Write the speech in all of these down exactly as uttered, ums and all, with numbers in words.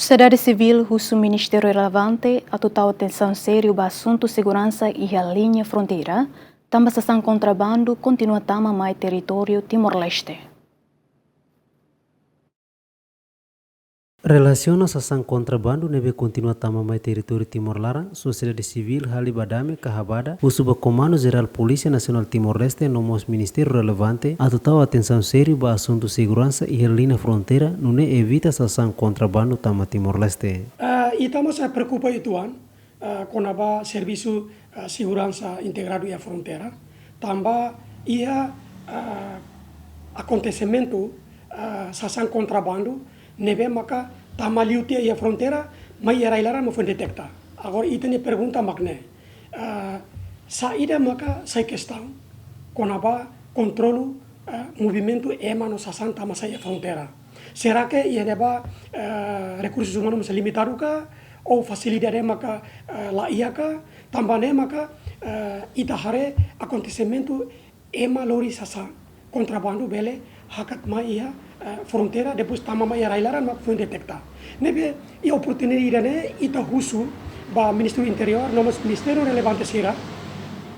Sosiedade sivíl husu ministériu relevante atu tau atensaun sériu ba asuntu seguransa iha liña fronteira, tanba sasán kontrabandu kontinua tama mai territóriu Timor-Leste. Relasiona sasán kontrabandu ne'ebé kontinua tama mai territóriu Timor laran, sosiedade sivíl hali ba dame ka habada husu ba Komandu Jerál Polísia Nasionál Timor-Leste no mós ministériu relevante atu tau atensaun sériu ba asuntu seguransa iha liña fronteira, nune'e evita sasán kontrabandu tama Timor-Leste. Ah, ita mós preokupa uitoan, ah, kona-ba servisu, ah, seguransa integradu iha fronteira. Tanba iha, ah, akontesimentu, ah, sasán kontrabandu ne'ebé maka tama liu tiha iha fronteira, mai iha rai-laran mak foin detekta. Agora ita-nia pergunta mak ne'e, ah, saida maka sai kestaun kona-ba kontrolu, ah, movimentu ema no sasán tama sai iha fronteira? Será que iha ne'ebá, ah, rekursus umanus mós limitadu ka, ou fasilidade maka, ah, laiha ka? Tanba ne'e maka, ah, ita haree akontesimentu ema lori sasán kontrabandu bele hakat mai iha, eh, fronteira, depois tama mai iha rai-laran mak foin detekta. Ne'ebé iha oportunidade ne'e ita husu ba Ministériu Interiór no mós ministériu relevante sira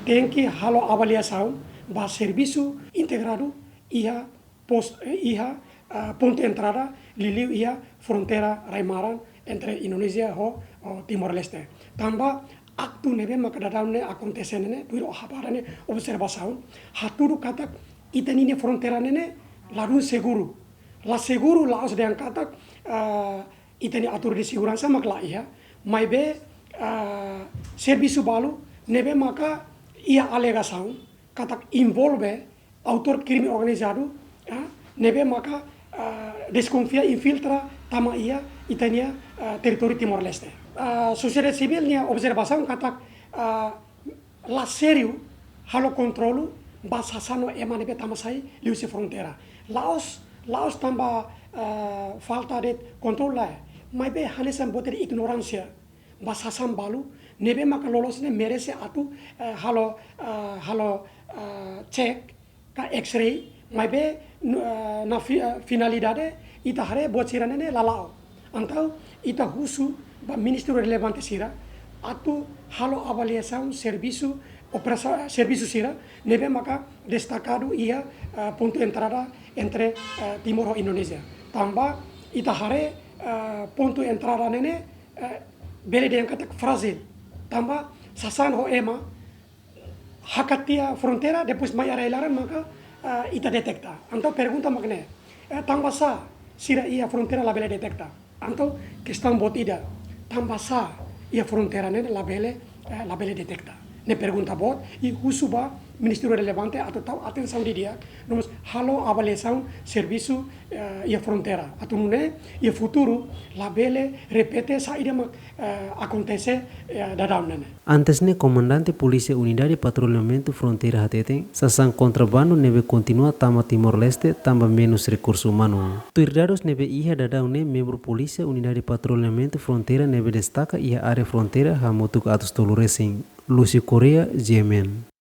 tenke halo avaliasaun ba servisu integradu iha pos-, eh, iha, ah, pontu entrada liuliu iha fronteira rai-maran entre Indonézia ho, ho Timor-Leste. Tanba aktu ne'ebé maka daudaun ne'e akontese ne'e, tuir ó habada ne'e observasaun, hatudu katak ita-nia fronteira ne'e ladún seguru. La seguru la'ós dehan katak, ah, ita-nia autoridade seguransa mak laiha, maibé, ah, servisu balu ne'ebé maka iha alegasaun katak envolve autór krime organizadu, ah, ne'ebé maka, ah, deskonfia infiltra tama iha ita-nia, ah, territóriu Timor-Leste. Ah, sosiedade sivíl nia observasaun katak, ah, la sériu halo kontrolu ba sasán no ema ne'ebé tama sai liuhusi fronteira. La'ós, la'ós tanba, ah, falta de kontrolu lae, maibé hanesan buat ida ignoránsia ba sasán balu ne'ebé maka loloos ne'e merese atu, eh, halo, eh, halo, eh, cek ka X-ray, maibé, nu-, eh, na fi-, eh, finalidade ita haree buat sira-ne'e ne'e la la'o. Entaun ita husu ba ministériu relevante sira atu halo avaliasaun servisu, operasa-, servisu sira ne'ebé maka destakadu iha, eh, pontu entrada entre, eh, Timor ho Indonézia. Tanba ita haree, eh, pontu entrada ne'e ne'e, eh, bele dehan katak frájil. Tanba sasán ho ema hakat tiha fronteira, depois mai iha rai-laran maka, eh, ita detekta. Entaun pergunta mak ne'e, eh, tanba sá sira iha fronteira labele detekta? Entaun kestaun boot ida, tanba sá iha fronteira ne'e labele, eh, labele detekta? Ne'e pergunta boot, i husu ba ministériu relevante atu tau atensaun didi'ak, no mós halo avaliasaun servisu, eh, iha fronteira. Atu nune'e iha futuru labele repete saida mak, eh, akontese, eh, daudaun ne'e ne'e. Antes ne'e, Komandante Polísia Unidade Patrullamentu Fronteira hateten, sasán kontrabandu ne'ebé kontinua tama Timor-Leste tanba menus rekursu umanu. Tuir dadus ne'ebé iha daudaun ne'e, membru Polísia Unidade Patrullamentu Fronteira ne'ebé destaka iha área fronteira hamutuk atus tolu resin. Lúcio Correia, G M N.